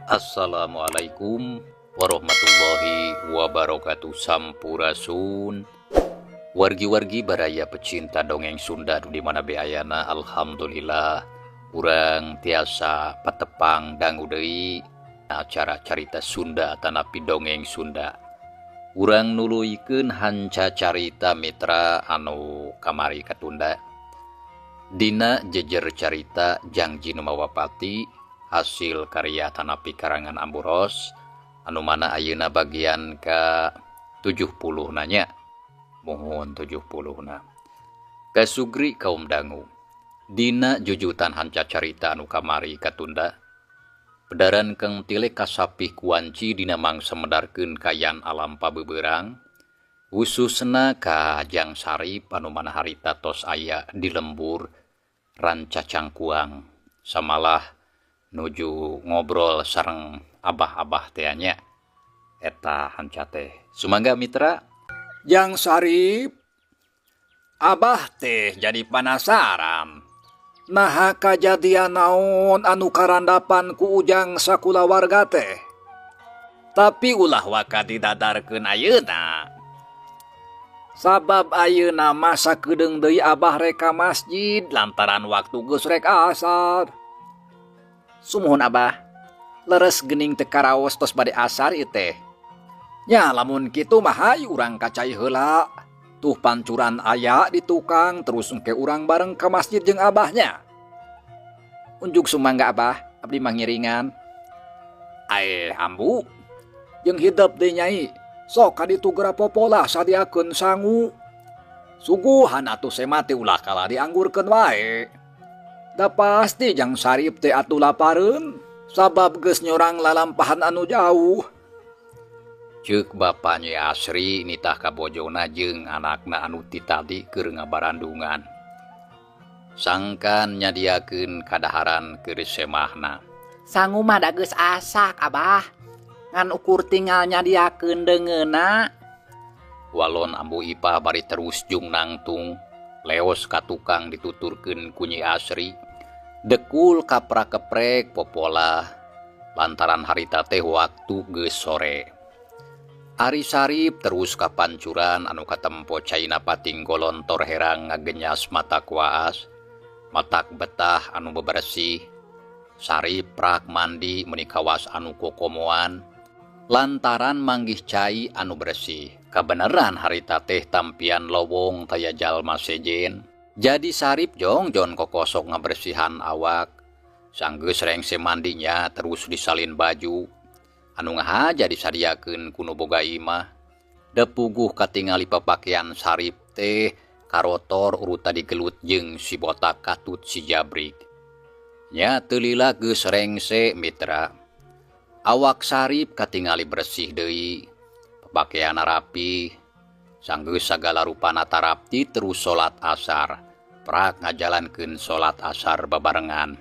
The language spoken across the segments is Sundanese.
Assalamualaikum warahmatullahi wabarakatuh. Sampurasun, wargi-wargi baraya pecinta dongeng Sunda di mana be ayana. Alhamdulillah, urang tiasa patepang dangu deui acara Carita Sunda tanapi Dongeng Sunda. Urang nuluykeun hanca carita, mitra, anu kamari katunda Dina jejer carita Jangji Nu Mawa Pati, hasil karya tanapi karangan Amburos, anu mana ayeuna bagian ke 70 nanya. Mohon, 70 na. Kasugri kaum dangu, Dina jujutan hanca carita anu kamari katunda, pedaran Keng Tile kasapih kuanci dina mangsa medarkeun kayan alam pabeberang, khususna ka Jang Sarip, anu mana harita tos aya di lembur Ranca Cangkuang, samalah nuju ngobrol sareng abah-abah teh nya. Eta hanca teh. Sumangga, mitra. Jang Sarip, Abah teh jadi penasaran. Nah, kajadian naon anu karandapan ku Ujang sakulawarga teh? Tapi ulah waka didadarkeun ayeuna. Sabab ayeuna masa kedeung deui Abah rek ka masjid lantaran waktu geus rek asar. Sumuhun, Abah. Leres gening, teu karaos tos bade asar ieu teh. Nya, lamun kitu mah hayu urang ka cai heula. Tuh pancuran aya di tukang, terus engke urang bareng ke masjid jeung abahnya. Unjuk sumangga, Abah, abdi mangiringan. Aeh, ambu. Jeung hidep deui, Nyai. Sok ka ditu geura popolah sadiakeun sangu. Suguhan atuh sema teh ulah kalah dianggurkeun wae. Da pasti Jang Sarip teh atuh lapareun sabab geus nyorang lalampahan anu jauh. Ceuk Bapa Nyi Asri nitah ka bojona jeung anakna anu ti tadi keur ngabarandungan. Sangkan nyadiakeun kadaharan keur semahna. Sangu mah da geus asak, Abah. Ngan ukur tinggal nyadiakeun deungeunna. Walon Ambu Ipah bari terus jung nangtung leos ka tukang dituturkeun ku Nyi Asri. Dekul kapra-keprek popola lantaran harita teh waktu geus sore. Ari Sarip terus kapancuran anu katempo caina pating golontor herang ngagenyas mata kuaas, matak betah anu bebersih. Sarip prak mandi meuni kawas anu kokomoan lantaran manggih cai anu bersih. Kabeneran harita teh tampian lowong taya jalma sejen. Jadi Sarip jongjon kokosok ngabersihan awak. Sanggeus rengse mandinya terus disalin baju anu ngahaja disadiakeun ku nu boga imah. Da puguh katingali papakean Sarip teh karotor uruta digelut jeung si botak katut si Jabrik. Nya, teu lila geus rengse, mitra. Awak Sarip katingali bersih deui, papakean rapi. Sanggeus sagala rupana tarapti terus salat asar. Prak ngajalankeun salat asar babarengan.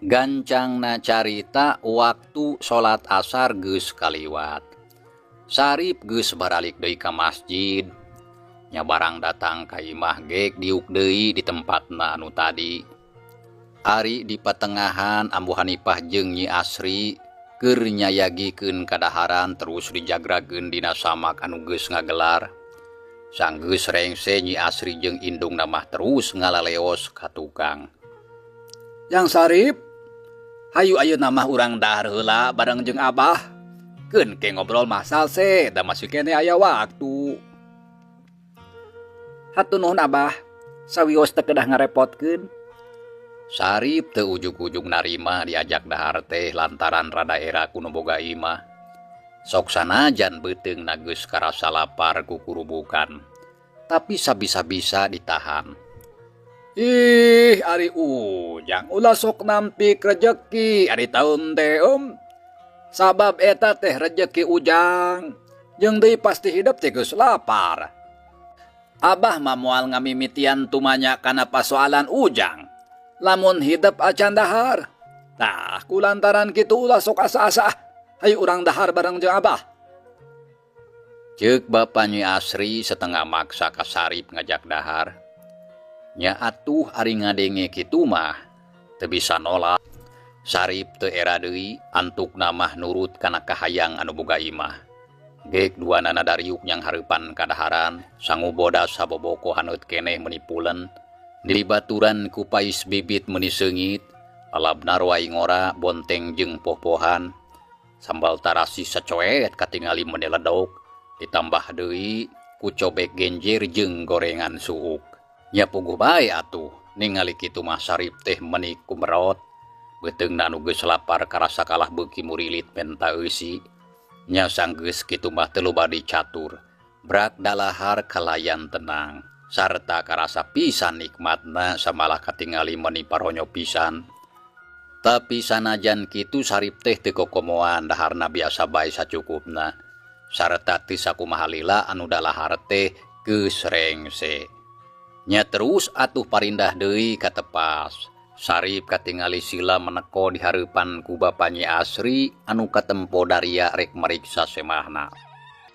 Gancangna carita, waktu salat asar geus kaliwat. Sarip geus baralik deui ka masjid. Nya, barang datang ka imah gek diuk deui di tempatna anu tadi. Ari di patengahan, Ambu Hanifah jeung Nyi Asri keur nyayagikeun kadaharan terus dijagrageun dina samak anu geus ngagelar. Sanggeus rengse, Nyi Asri jeung indungna mah terus ngalaleos ka tukang. Jang Sarip, hayu ayeuna mah urang dahar heula bareng jeung Abah. Keun ke ngobrol mah salse, da masih keneh aya waktu. Hatur nuhun, Abah. Sawios teu kedah ngarepotkeun. Sarip teu ujug-ujug narima diajak dahar teh lantaran rada era ku nu boga imah. Sok sanajan beuteungna geus karasa lapar kukurubukan. Tapi sabisa-bisa ditahan. Ih, ari Ujang ulah sok nampik rejeki ari taun teh om. Sabab eta teh rejeki Ujang. Jeung deui pasti hidup teh geus lapar. Abah mah moal ngamimitian tumanya kana pasoalan Ujang. Lamun hidup acan dahar. Tah, kulantaran kitu ulah sok asa-asa. Hayu urang dahar bareng jeung Abah. Ceuk Bapa Nyi Asri setengah maksa ka Sarip ngajak dahar. Nya atuh, ari ngadenge kitu mah teu bisa nolak. Sarip teu era deui antukna mah nurut kana kahayang anu boga imah. Gek duanana dariuk nyang hareupan kadaharan, sangu bodas saboboko haneut keneh meuni pulen, dilibaturan ku pais bibit meuni seungit, lalabna roai ngora bonteng jeung poh-pohan, sambal tarasi sacoet katingali meuni ledok, ditambah deui ku cobek genjer jeung gorengan suuk. Nya puguh bae atuh ningali kitu mah Sarip teh meuni kumerot. Beuteungna anu geus lapar karasa kalah beuki murilit menta eusi. Nya sanggeus kitu mah teu loba dicatur. Brak dalahar kalayan tenang sarta karasa pisan nikmatna samalah katingali meuni paronyo pisan. Tapi sanajan kitu Sarip teh teu kokomoan daharna biasa bae sacukupna. Sarta teu sakumaha lila anu dalahar teh geus rengse. Nya terus atuh parindah deui ka tepas. Sarip katingali sila meneko di hareupan ku Bapa Nyi Asri anu katempo daria rek mariksa semahna.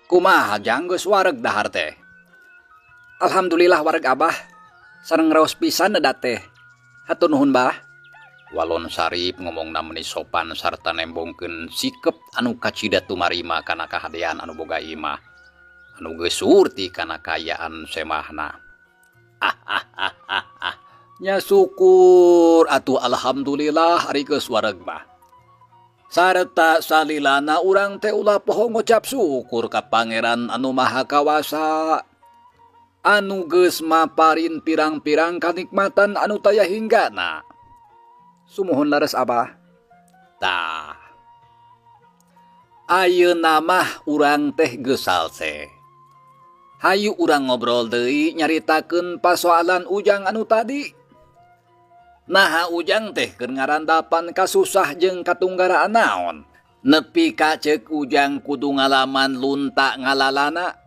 Kumaha jang geus wareg dahar teh? Alhamdulillah wareg abah. Sareng raos pisan eda teh. Hatur nuhun bah. Walon Sarip ngomongna meuni sopan sarta nembongkeun sikep anu kacida tumarima kana kahadean anu boga imah. Anu geus surti kana kaayaan semahna. Nya syukur atuh alhamdulillah ari geus wareg mah. Sarta salilana urang teh ulah poho ngucap syukur ka Pangeran anu Maha Kawasa. Anu geus maparin pirang-pirang kanikmatan anu taya hinggana. Sumuhun leres abah. Tah. Ayeuna mah urang teh geus salse. Hayu urang ngobrol deui nyaritakeun pasoalan Ujang anu tadi. Naha Ujang teh keur ngarandapan kasusah jeung katunggaraan naon? Nepi ka ceuk Ujang kudu ngalaman lunta ngalalana.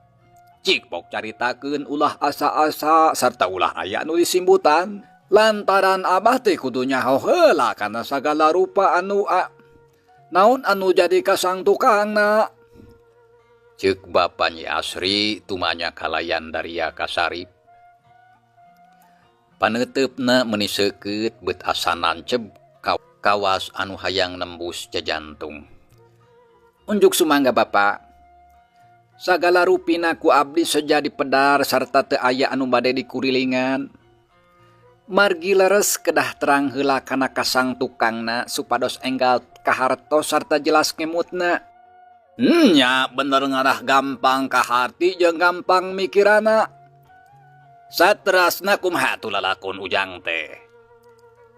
Cik pok caritakeun ulah asa-asa sarta ulah aya nu disimbutan. Lantaran abah teh kudu nyaho heula kana sagala rupa anu naon anu jadi kasang tukangna. Ceuk Bapa Nyi Asri tumanya kalayan daria ka Sarip. Paneuteup-na meuni seukeut beut asa nanceb kawas anu hayang nembus jajantung. Unjuk sumangga Bapak. Sagala rupina ku abdi seja dipedar sarta teu aya anu bade dikurilingan. Margi leres kedah terang heula kana kasang tukangna supados enggal kahartos sarta jelas ngemutna. Nya bener ngarah gampang kaharti jeung gampang mikirana. Saterasna kumaha atuh lalakon Ujang teh?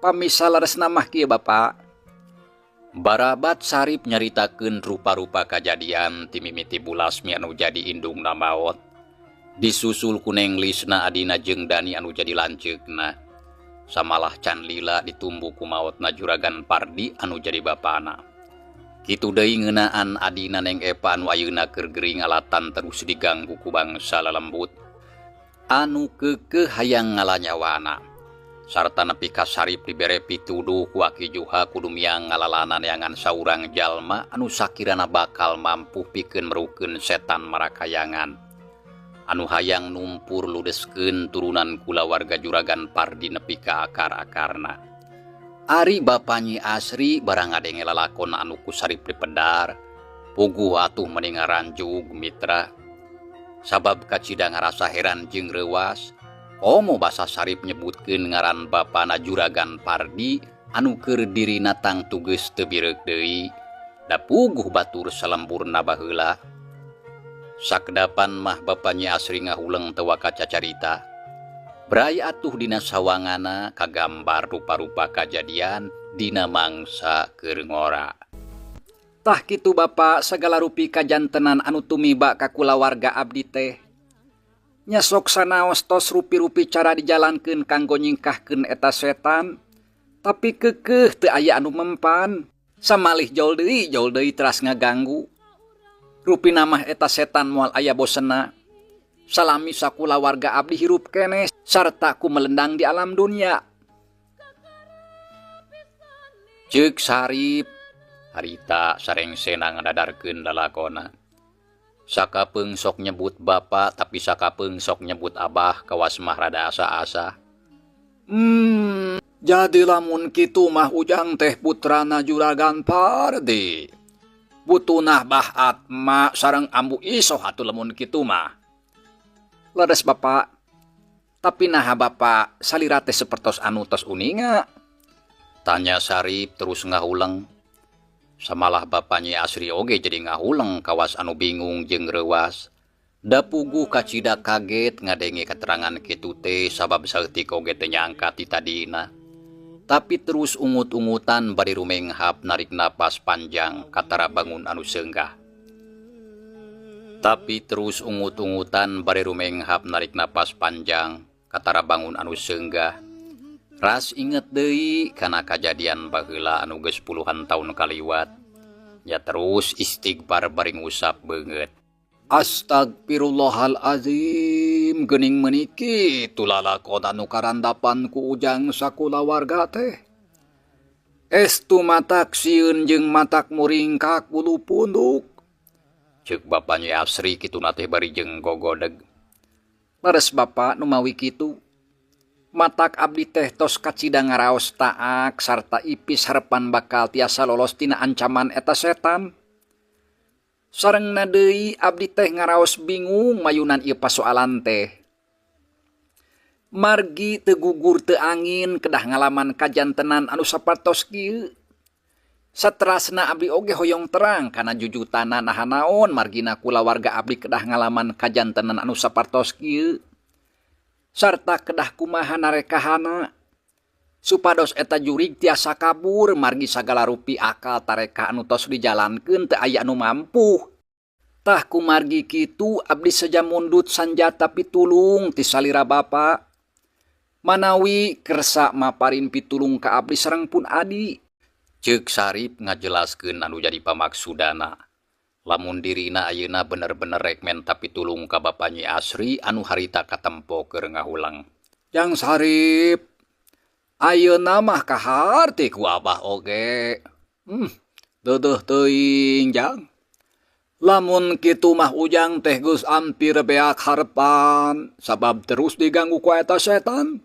Pamisa leresna mah kieu Bapak. Barabat Sarip nyaritakeun rupa-rupa kajadian ti mimiti Bulasmi anu jadi indungna maot. Disusul ku Neng Lisna adina jeung Dani anu jadi lanceukna. Samalah can lila ditumbu ku maotna Juragan Pardi anu jadi bapana. Kitu deui ngeunaan adina Neng Epa anu ayeuna keur gering alatan terus diganggu ku bangsa lalembut anu keukeuh hayang ngalanyawana. Sarta nepi ka Sarip dibere pituduh ku Aki Juha kudu miang ngalalana neangan saurang jalma anu sakirana bakal mampu pikeun merukeun setan marakayangan anu hayang numpur ludeskeun turunan kulawarga Juragan Pardi nepi ka akar-akarna. Ari Bapa Nyi Asri barang ngadenge lalakon anu ku Sarip dipedar, puguh atuh meuni ngaranjug mitra. Sabab kacida ngarasa heran jeung reuwas, komo basa Sarip nyebutkeun ngaran bapana Juragan Pardi anu keur dirina tangtu geus teu bireuk deui, da puguh batur salemburna baheula. Sakedapan mah Bapa Nyi Asri ngahuleng teu waka cacarita. Bray atuh dina sawangana kagambar rupa-rupa kajadian dina mangsa keur ngora. Tah kitu Bapak sagala rupi kajantenan anu tumiba ka kulawarga abdi teh. Nya sok sanaos tos rupi-rupi cara dijalankeun kanggo nyingkahkeun eta setan, tapi keukeuh teu aya anu mempan. Samalih jol deui teras ngaganggu. Rupina mah eta setan moal aya bosenna. Salami sakulawarga abdi hirup keneh sarta ku melendang di alam dunia. Ceuk Sarip harita sarengsena ngadadarkeun lalakona. Sakapeung sok nyebut bapa tapi sakapeung sok nyebut abah kawas mah rada asa-asa. Jadi lamun kitu mah Ujang teh putrana Juragan Pardi. Butunah Bah Atma sareng Ambu Isoh atuh lamun kitu mah. Leres Bapak. Tapi naha Bapak salira teh sapertos anu tos uninga? Tanya Sarip terus ngahuleng. Samalah Bapa Nyi Asri oge jadi ngahuleng kawas anu bingung jeung reuwas. Da puguh kacida kaget ngadenge keterangan kitu teh sabab saeutik oge teu nyangka ti tadina. Tapi terus ungut-ungutan bari rumenghap narik napas panjang katara bangun anu seunggah. Tapi terus ungut-ungutan bari rumenghap narik napas panjang katara bangun anu seunggah. Ras inget deui kana kajadian baheula anu geus puluhan taun kaliwat. Ya terus istighfar bari ngusap beungeut. Astagfirullahalazim, geuning meuni kitu lalakon anu karandapan ku Ujang sakulawarga teh. Estu matak sieun jeung matak muringkak bulu punduk. Ceuk Bapa Nyi Asri kituna teh bari jeung gogodeg. Leres Bapak nu mawi kitu. Matak abdi teh tos kacida ngaraos taak sarta ipis harepan bakal tiasa lolos tina ancaman eta setan. Sarengna deui abdi teh ngaraos bingung mayunan ieu pasoalan teh. Margi teu gugur teu angin kedah ngalaman kajantenan anu sapertos kieu. Saterasna abdi oge hoyong terang kana jujutana naha naon margina kulawarga abdi kedah ngalaman kajantenan anu sapertos kieu. Sarta kedah kumaha narekahana supados eta jurig tiasa kabur margi sagala rupi akal tareka anu tos dijalankeun teu aya anu mampu. Tah kumargi kitu abdi seja mundut sanjata pitulung ti salira bapa. Manawi kersa maparin pitulung ka abdi sareng pun adi. Ceuk Sarip ngajelaskeun anu jadi pamaksudana. Lamun dirina ayeuna bener-bener rek menta pitulung ka Bapa Nyi Asri anu harita katempo keur ngahuleng. Jang Sarip, ayeuna mah kaharti ku abah oge. Deudeuh teuing jang. Lamun kitu mah Ujang teh geus ampir beak harepan sabab terus diganggu ku eta setan.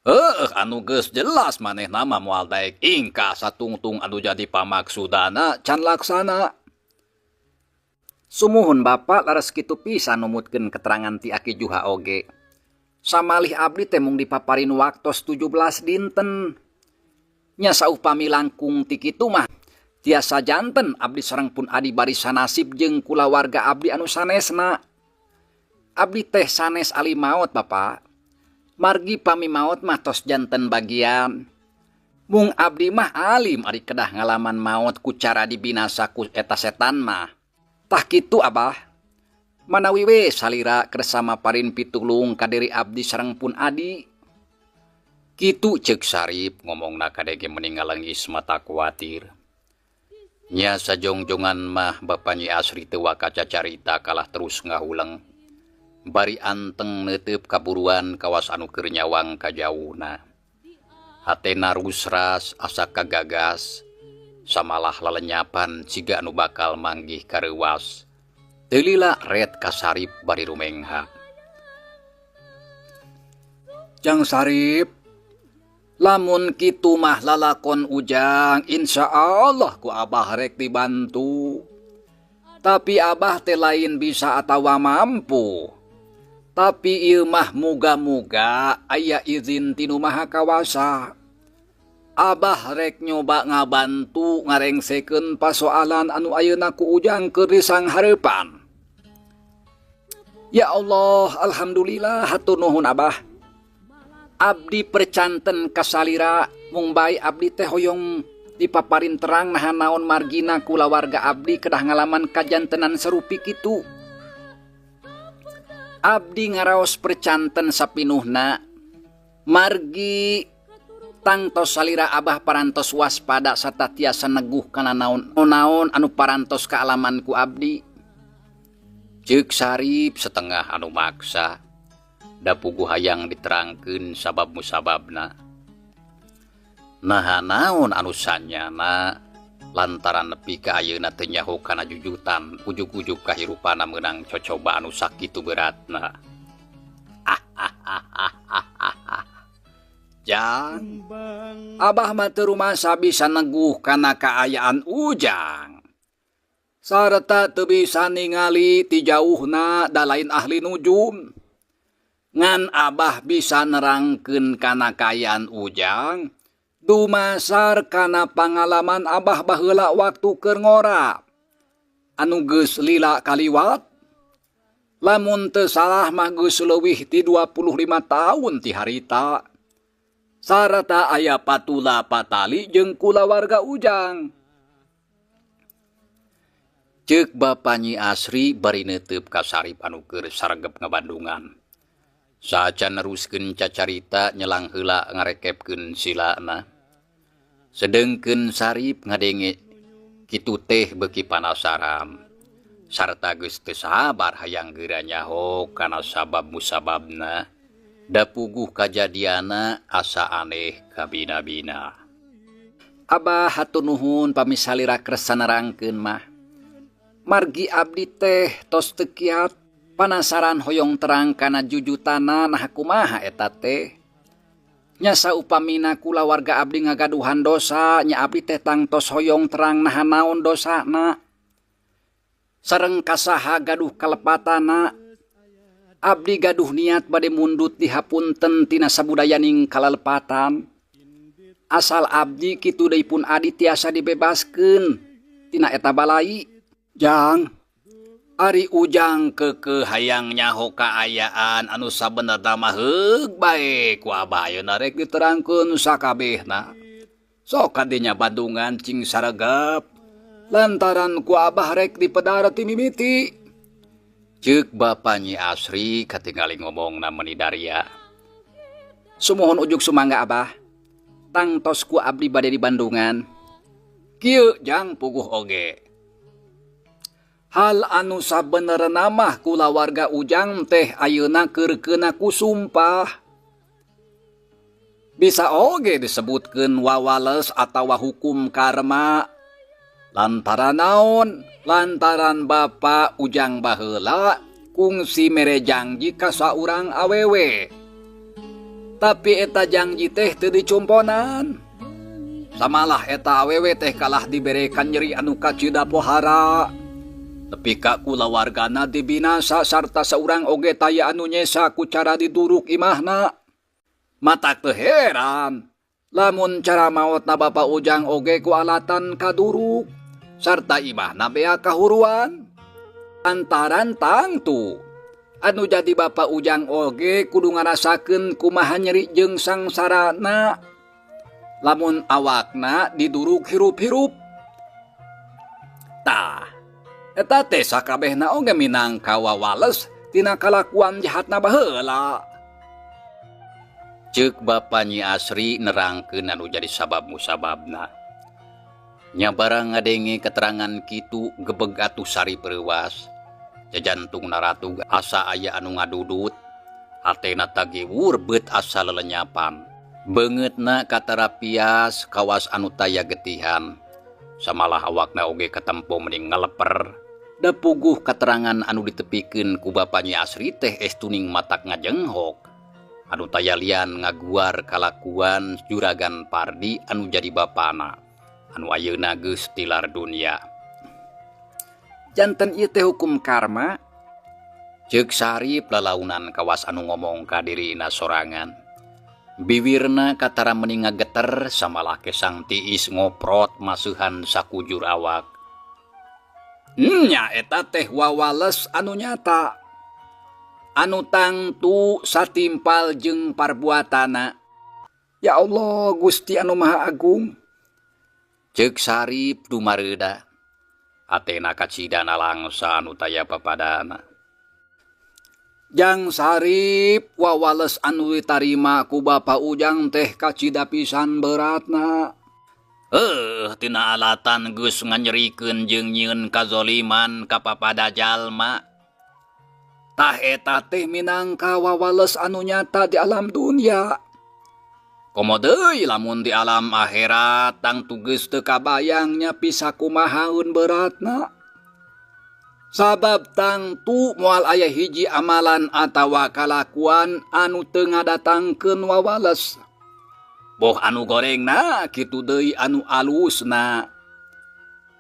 Heuh, anu geus jelas manehna mah moal daek ingkah satungtung anu jadi pamaksudana can laksana. Sumuhun Bapak leres kitu pisan numutkeun keterangan ti Aki Juha oge. Samalih abdi teh mung dipaparin waktos 17 dinten. Nya saupami langkung ti kitu mah tiasa janten abdi sareng pun adi bari sanasib jeung kulawarga abdi anu sanesna. Abdi teh sanes ali maot Bapak. Margi pami maot mah tos janten bagian. Mung abdi mah alim ari kedah ngalaman maot ku cara dibinasa ku eta setan mah. Tah kitu Abah. Manawi we salira kersa maparin pitulung ka diri abdi sareng pun adi. Kitu ceuk Sarip ngomongna kadege meni ngalengis mata kuatir. Nya sajongjongan mah Bapa Nyi Asri teu waka cacarita kalah terus ngahuleng. Bari anteng neuteup kaburuan kawas anu keur nyawang kajauhna. Hatena rusras asa kagagas, samalah lalenyapan siga anu bakal manggih kareuwas. Teu lila ret ka Sarip bari rumengha. Jang Sarip, lamun kitu mah lalakon Ujang, insya Allah ku abah rek dibantu. Tapi abah teh lain bisa atawa mampu. Tapi ieu mah muga-muga aya izin ti Nu Maha Kawasa. Abah rek nyoba ngabantu ngarengsekeun pasoalan anu ayeuna ku Ujang keur disanghareupan. Ya Allah, alhamdulillah hatur nuhun Abah. Abdi percanten kasalira mung bae abdi teh hoyong dipaparin terang naha naon margina kulawarga abdi kedah ngalaman kajantenan serupi kitu. Abdi ngaraos percanten sapinuhna margi tangtos salira Abah parantos waspada sarta tiasa neguh kana naon-naon anu parantos kaalaman ku abdi. Ceuk Sarip setengah anu maksa da puguh hayang diterangkeun sabab musababna. Naha naon anu sanyana lantaran nepi ka ayeuna teu nyaho kana jujutan ujug-ujug kahirupana meunang cocoba anu sakitu beratna. Jang, Abah mah teu rumasa bisa neguh kana kaayaan Ujang. Sarta teu bisa ningali ti jauhna da lain ahli nujum. Ngan Abah bisa nerangkeun kana kaayaan Ujang dumasar kana pangalaman Abah baheula waktu keur ngora. Anu geus lila kaliwat. Lamun teu salah mah geus leuwih ti 25 taun ti harita. Sarta aya patula patali jeung kulawarga Ujang. Ceuk Bapa Nyi Asri bari neuteup ka Sarip anu keur saregep ngabandungan. Saacan neruskeun cacarita nyelang heula ngarekepkeun silana. Sedengkeun Sarip ngadenge kitu teh beuki panasaran. Sarta geus teu sabar hayang geura nyaho kana sabab musababna. Da puguh kajadiana asa aneh kabina-bina. Abah hatur nuhun pami salira kersa nerangkeun mah. Margi abdi teh tos teu kiat panasaran hoyong terang kana jujutana nah kumaha eta teh. Nya saupamina kulawarga abdi ngagaduhan dosa nya abdi teh tangtos hoyong terang naha naon dosana. Sareng kasaha gaduh kalepatana. Abdi gaduh niat bade mundut dihapunten tina sabudayaning kalalepatan. Asal abdi kitu deui pun adi tiasa dibebaskeun tina eta balai. Jang, ari Ujang keukeuh hayang nyaho kaayaan anu sabenerna mah heug bae ku Abah ayeuna rek diterangkeun sakabehna. Sok kadinya bandungan cing saregep lantaran ku Abah rek dipedar ti mimiti. Ceuk Bapa Nyi Asri katingali ngomongna meuni daria. Sumuhun ujuk sumangga Abah. Tangtos ku abdi bade di bandungan. Kieu Jang puguh oge. Hal anu sabenerna mah kulawarga Ujang teh ayeuna keur keuna ku sumpah. Bisa oge disebutkeun wawales atawa hukum karma. Lantaran naon? Lantaran Bapa Ujang baheula kungsi mere jangji ka saurang awewe. Tapi eta jangji teh teu dicumponan. Samalah eta awewe teh kalah dibere nyeri anu kacida pohara. Nepi ka kulawargana dibinasa sarta saurang oge taya anu nyesa ku cara diduruk imahna. Matak teu heran lamun cara maotna Bapa Ujang oge ku alatan kaduruk sarta imahna bea kahuruan. Antaran tangtu anu jadi Bapa Ujang oge kudu ngarasakeun kumaha nyeri jeung sangsarana lamun awakna diduruk hirup-hirup. Tah, eta teh sakabehna oge minangka wawales tina kalakuan jahatna baheula. Ceuk Bapa Nyi Asri nerangkeun anu jadi sabab musababna. Nya barang ngadenge keterangan kitu gebeg atuh Sarip reuwas. Jajantung naratug asa aya anu ngadudut. Hatena tagiwur beut asa lelenyapan. Beungeutna katarapias kawas anu taya getihan. Samalah awakna oge katempo mending ngaleper. Da puguh keterangan anu ditepikeun ku Bapa Nyi Asri teh estuning matak ngajenghok. Anu taya lian ngaguar kalakuan Juragan Pardi anu jadi bapana. Anu ayeuna geus tilar dunya. Janten ieu teh hukum karma. Ceuk Sarip lalaunan kawas anu ngomong ka dirina sorangan. Biwirna katara meuni ngageter samalah kesang tiis ngoprot masuhan sakujur awak. Nya eta teh wawales anu nyata. Anu tangtu satimpal jeung parbuatana. Ya Allah Gusti anu Maha Agung. Ceuk Sarip dumareuda. Atena kacidana langsa anu taya papadana. Jang Sarip wawales anu ditarima ku Bapa Ujang teh kacida pisan beratna. Tina alatan geus nganyerikeun jeung nyieun kazoliman ka papada jalma. Tah eta teh minangka wawales anu nyata di alam dunia. Komo deui lamun di alam akhirat tangtu geus teu kabayangnya bisa kumahaeun beratna. Sabab tangtu moal aya hiji amalan atawa kalakuan anu teu ngadatangkeun wawales. Boh anu gorengna kitu deui anu alusna.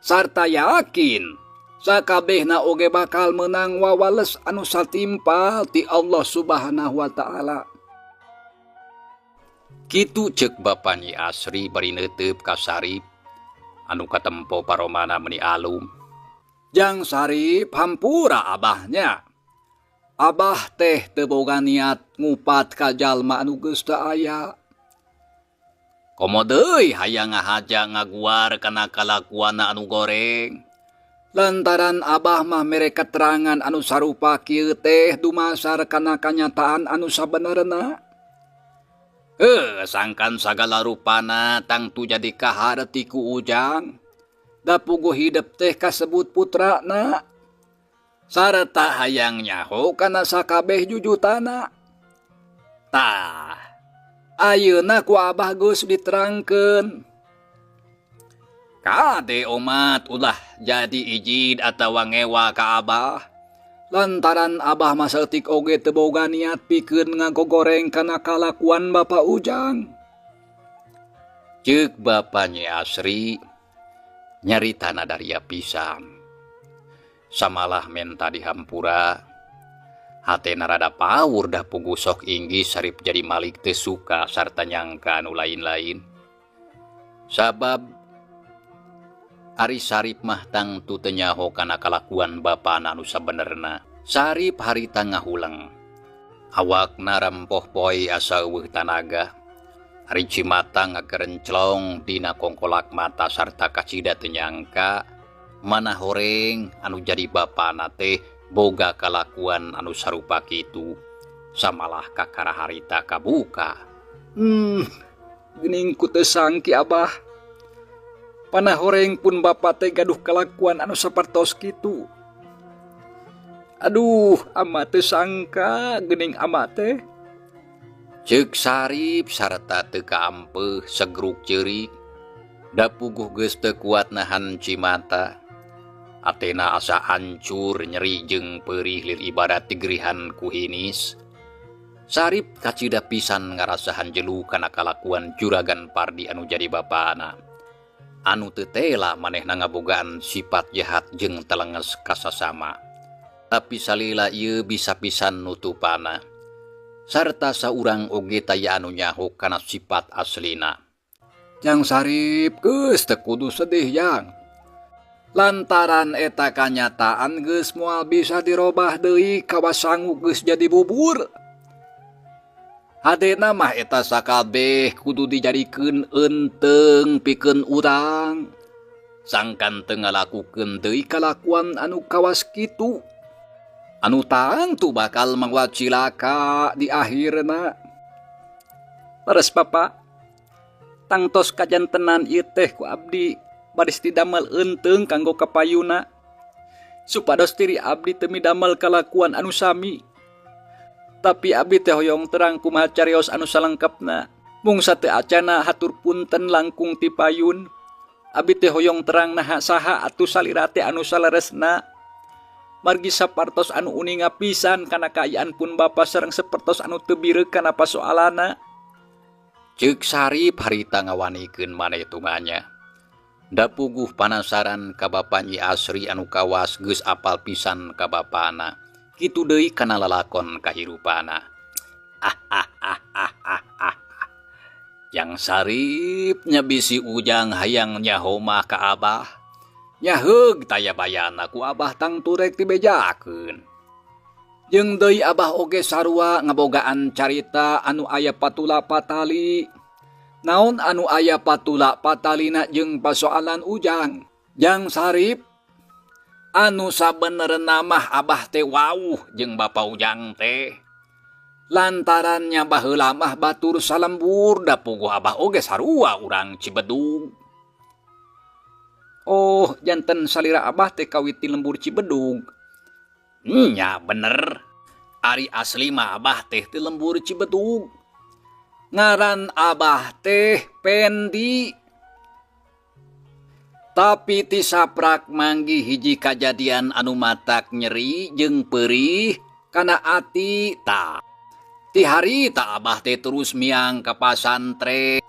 Sarta yakin sakabehna oge bakal meunang wawales anu satimpal ti Allah Subhanahu wa Ta'ala. Kitu ceuk Bapa Nyi Asri bari neuteup ka Sarip anu katempo paromana meuni alum. Jang Sarip, hampura abahnya. Abah teh teu boga niat ngupat ka jalma anu geus teu aya. Komo deui hayang ngahaja ngaguar kana kalakuanna anu goreng. Lantaran abah mah mere keterangan anu sarupa kieu teh dumasar kana kanyataan anu sabenerna. Heuh, sangkan sagala rupana tangtu jadi kaharti ku Ujang. Da puguh hidep teh kasebut putrana. Sarta hayang nyaho kana sakabeh jujutana. Tah, ayeuna ku abah geus diterangkeun. Kade omat ulah jadi ijid atawa ngewa ka abah. Lantaran abah mah saeutik oge teu boga niat pikeun ngagogoreng kana kalakuan Bapak Ujang. Ceuk Bapa Nyi Asri nyaritana daria pisan. Samalah menta dihampura. Hatena rada paur dah puguh sok inggih Sarip jadi malik teu suka sarta nyangka anu lain-lain. Sabab ari Sarip mah tangtu teu nyaho kana kalakuan bapana anu sabenerna. Sarip harita ngahuleng. Awakna rampoh poe asa eueuh tanaga. Ari cimata ngagerenclong dina kongkolak mata sarta kacida teu nyangka mana horeng anu jadi bapana teh boga kalakuan anu sarupa kitu. Samalah kakara harita kabuka. Geuning ku teu sangki abah. Panah horeng pun bapa teh gaduh kalakuan anu sapertos kitu. Aduh, ama teu sangka geuning ama teh. Ceuk Sarip sarta teu kaampeuh segruk ceurik. Da puguh geus teu kuat nahan cimata. Atena asa hancur nyeri jeung peurih lir ibarat digerihan ku hinis. Sarip kacida pisan ngarasahan jelu kana kalakuan Juragan Pardi anu jadi bapana. Anu teu tela manehna ngabogaan sifat jahat jeung telenges kasasama. Tapi salila ieu bisa pisan nutupana. Sarta saurang oge taya anu nyaho kana sifat aslina. Jang Sarip geus teu kudu sedih jang. Lantaran eta kanyataan geus moal bisa dirobah deui kawas sangu geus jadi bubur. Hadena mah eta sakabeh kudu dijadikeun eunteung pikeun urang. Sangkan teu ngalakukeun deui kalakuan anu kawas kitu. Anu tangtu bakal mawa cilaka di akhirna. Leres Bapak, tangtos kajantenan ieu teh ku abdi baris didamel eunteung kanggo kapayuna. Supados diri abdi teu midamel kalakuan anu sami. Tapi abdi teh hoyong terang kumaha carios anu salengkapna. Mung sateu acana hatur punten langkung ti payun. Abdi teh hoyong terang naha saha atuh salira teh anu saleresna. Margi sapartos anu uninga pisan kana kaayaan pun bapa sareng sapertos anu teu bireuk kana pasoalana. Ceuk Sarip harita ngawanikeun manetungannya. Da puguh panasaran ka Bapa Nyi Asri anu kawas geus apal pisan ka bapana. Kitu deui kana lalakon kahirupana. Jang Sarip nya bisi Ujang hayang nyaho mah ka Abah. Nyaheug taya bayana ku Abah tangtu rek dibejakeun. Jeung deui Abah oge sarua ngabogaan carita anu aya patula patali. Naon anu aya patula patalina jeung pasoalan Ujang. Jang Sarip anu sabenerna mah Abah teh wauh jeung Bapa Ujang teh. Lantarannya baheula mah batur salembur da puguh Abah oge sarua urang Cibedug. Oh, janten salira Abah teh kawit ti lembur Cibedug. Nya bener. Ari asli mah Abah teh ti lembur Cibedug. Ngaran Abah teh Pendi. Tapi ti saprak manggih hiji kajadian anu matak nyeri jeung peurih kana ati ta. Ti harita Abah teh terus miang ka pasantren.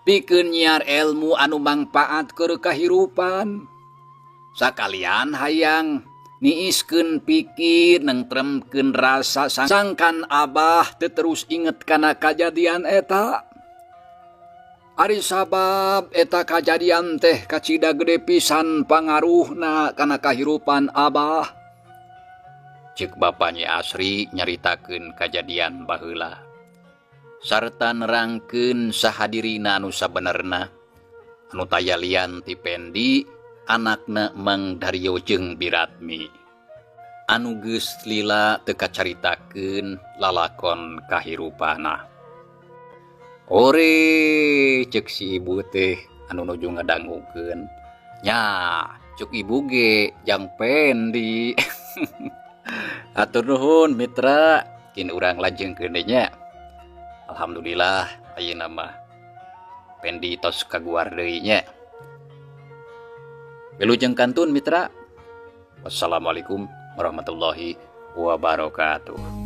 Pikeun nyiar elmu anu mangpaat keur kahirupan. Sakalian hayang niiskeun pikir nengtremkeun rasa sangkan Abah teu terus inget kana kajadian eta. Ari sabab eta kajadian teh kacida gede pisan pangaruhna kana kahirupan Abah. Cek Bapa Nyi Asri nyaritakeun kajadian baheula sarta nerangkeun saha dirina anu sabenerna anu taya lian ti Pendi, anakna Mang Dario jeung Biratmi anu geus lila teu kacaritakeun lalakon kahirupana. Ore, cek si ibu teh anu nuju ngadangukeun nya, cek ibu ge jang Pendi. Hatur nuhun, mitra, kin urang lajengkeun deui nya. Alhamdulillah, ayeuna mah Pendi tos kaguar deui nya. Wilujeng kantun, mitra. Wassalamualaikum warahmatullahi wabarakatuh.